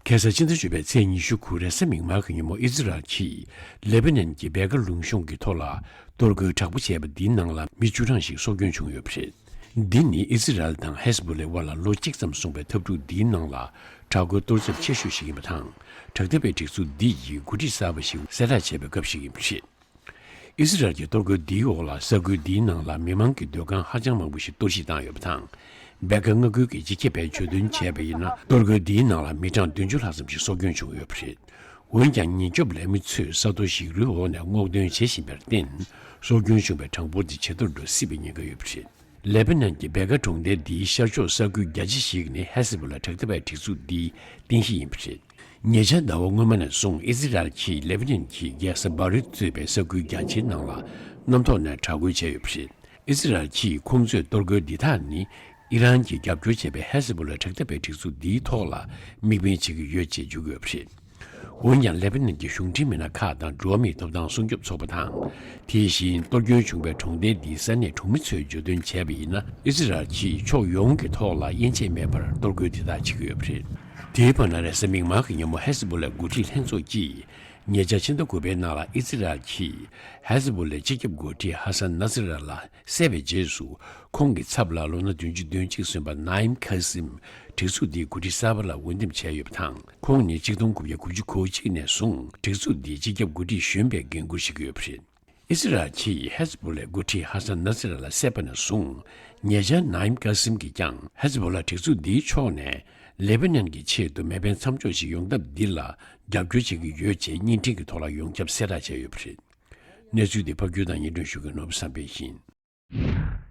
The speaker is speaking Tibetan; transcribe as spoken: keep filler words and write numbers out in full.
ཁ་སང་ཕྱི་ཟླ་བཅུ་པའི་ཚེས་ཉི་ཤུ་དགུ་རེས་གཟའ་མིག་དམར་གྱི་ཉིན་མོ་ཨི་ཛི་རལ་གྱིས་ལེ་པ་ནན་གྱི་བེ་ག་ལུང་གཤོང་གི་ཐོག་ལ་གཏོར་རྒོལ་དྲག་པོ་བྱས་པ་འདིའི་ནང་ལ་མི་བཅུ་གྲངས་ཤིག་སྲོག་སྐྱོན་བྱུང་ཡོད་པ་རེད། འདི་ནི་ཨི་ཛི་རལ་དང་ཧེ་ཟི་བྷོ་ལའི་དབར་ལ་ལོ་གཅིག་ཙམ་སོང་བའི་འཐབ་འཁྲུག་འདིའི་ནང་ལ་དྲག་རྒོལ་གཏོར་ཚབས་ཆེ་ཤོས་ཤིག་ཡིན་པ་དང་། དྲག་འཐབ་པའི་སྒྲིག་འཛུགས་འདི་ཡིས་འགོ་ཁྲིད་གསར་པ་ཞིག་གསལ་བསྒྲགས་བྱས་པའི་སྐབས་ཤིག་ཡིན་པ་རེད། ཨི་ཟི་རལ་གྱི་གཏོར་རྒོལ་འདིའི་འོག་ལ་ས་ཁུལ་འདིའི་ནང་ལ་མི་མང་གི་སྡོད་ཁང་ཧ་ཅང་མང་པོ་ཞིག་གཏོར་བཤིག་བཏང་ཡོད་པ་དང་། བེ་ག་མངའ་ཁུལ་གྱི་སྤྱི་ཁྱབ་པས་བརྗོད་དོན་བྱས་པ་ཡིན་ན། གཏོར་རྒོལ་འདིའི་ནང་ལ་མི་གྲངས་བདུན་ཅུ་ལྷག་ཙམ་ཞིག་སྲོག་སྐྱོན་བྱུང་ཡོད་པ་རེད། འོན་ཀྱང་། ཉེན་སྐྱོབ་ལས་མི་ཚོས་ས་རྡོ་ཞིག་རུའི་འོག་ནས་སྔོག་འདོན་བྱེད་བཞིན་པར་བརྟེན། སྲོག་སྐྱོན་བྱུང་བའི་གྲངས་འབོར་དེ་ཇེ་མཐོར་འགྲོ་སྲིད་པའི་ཉེན་ཁ་ཡོད་པ་རེད། ལེ་པ་ནན་གྱི་བེ་ག་གྲོང་རྡལ་འདིའི་ཤར་ཕྱོགས་ས་ཁུལ་རྒྱ་ཆེ་ཞིག་ནི་ཧེ་ཟི་བྷོ་ལ་དྲག་འཐབ་པའི་སྒྲིག་འཛུགས་འདིའི་རྟེན་གཞི་ཡིན་པ་རེད། ཉེ་ཆར་ཟླ་བ་སྔོན་མ་ནས་བཟུང་ཨི་ཛི་རལ་གྱིས་ལེ་པ་ནན་གྱི་རྒྱལ་ས་སྦ་རུད་གཙོས་པའི་ས་ཁུལ་རྒྱ་ཆེའི་ནང་ལ་གནམ་ཐོག་ནས་དྲག་རྒོལ་བྱས་ཡོད་པ་རེད། ཨི་ཛི་རལ་གྱིས་ཁོང་ཚོས་གཏོར་རྒོལ་འདི་དག་ནི་ཨི་རན་གྱིས་རྒྱབ་སྐྱོར་བྱས་པའི་ཧེ་ཟི་བྷོ་ལ་དྲག་འཐབ་པའི་སྒྲིག་འཛུགས་འདིའི་ཐོག་ལ་དམིགས་འབེན་བྱེད་ཀྱི་ཡོད་ཅེས་བརྗོད་ཀྱི་ཡོད་པ་རེད། འོན་ཀྱང་། ལེ་པ་ནན་གྱི་གཞུང་འབྲེལ་མི་སྣ་ཁག་དང་འགྲོ་བ་མིའི་ཐོབ་ཐང་སྲུང་སྐྱོབ་ཚོགས་པ་དང་། དེ་བཞིན་གཏོར་སྐྱོན་བྱུང་བའི་གྲོང་རྡལ་འདིའི་ས་གནས་གྲོང་མི་ཚོས་བརྗོད་དོན་བྱས་པ་ཡིན་ན། ཨི་ཛི་རལ་གྱིས་ཕྱོགས་ཡོངས་ཀྱི་ཐོག་ལ་དབྱེ་འབྱེད་མེད་པར་གཏོར་རྒོལ་དེ་དག་བྱེད་ཀྱི་ཡོད་པ་རེད། དེའི་བར་ན། རེས་གཟའ་མིག་དམར་གྱི་ཉིན་མོ་ཧེ་ཟི་བྷོ་ལའི་འགོ་ཁྲིད་ལྷན་ཚོགས་ཀྱིས་ཉེ་ཆར་ཕྱི་ཟླ་དགུ་པའི་ནང་ལ་ཨི་ཛི་རལ་གྱིས་ཧེ་ཟི་བྷོ་ལའི་སྤྱི་ཁྱབ་འགོ་ཁྲིད་ཧ་སན་ན་སི་ར་ལ་བསད་པའི་རྗེས་སུ། ཁོང་གི་ཚབ་ལ་ལོ་ན་བདུན་ཅུ་དོན་གཅིག་སོན་པ་ནཱ་ཨིམ་ཁ་སིམ་སྒྲིག་འཛུགས་འདིའི་འགོ་ཁྲིད་གསར་པ་ལ་འོས་འདེམས་བྱས་ཡོད་པ་དང་། ཁོང་ནི་ཆིག་སྟོང་དགུ་བརྒྱ་དགུ་བཅུ་གོ་གཅིག་ནས་བཟུང་སྒྲིག་འཛུགས་འདིའི་སྤྱི་ཁྱབ་འགོ་ཁྲིད་གཞོན་པའི་འགན་འཁུར་བཞེས་ཀྱི་ཡོད་པ་རེད། ཨི་སི་རལ་གྱིས་ཧེ་ཟི་བྷོ་ལའི་འགོ་ཁྲིད་ཧ་སན་ན་སི་ར་ལ་བསད་པ་ནས་བཟུང་། ཉེ་ཆར་ནཱ་ཨིམ་ཀ་སིམ་གྱིས་ཀྱང་ཧེ་ཟི་བྷོ་ལ་སྒྲིག་འཛུགས་འདིའི་ཕྱོགས་ནས་ལེ་བྷ་ནན་གྱི་ཆེད་དུ་མེ་འཕེན་མཚམས་འཇོག་ཅིག་ཡོང་ཐབས་འདི་ལ་རྒྱབ་སྐྱོར་བྱེད་ཀྱི་ཡོད་ཅེས་བརྙན་འཕྲིན་གྱི་ཐོག་ལ་ཡོངས་ཁྱབ་གསལ་བསྒྲགས་བྱས་ཡོད་པ་རེད། གནས་ཚུལ་འདི་ཕབ་སྒྱུར་དང་སྙན་སྒྲོན་ཞུ་མཁན་ནོར་བུ་བསམ་འཕེལ་ཡིན།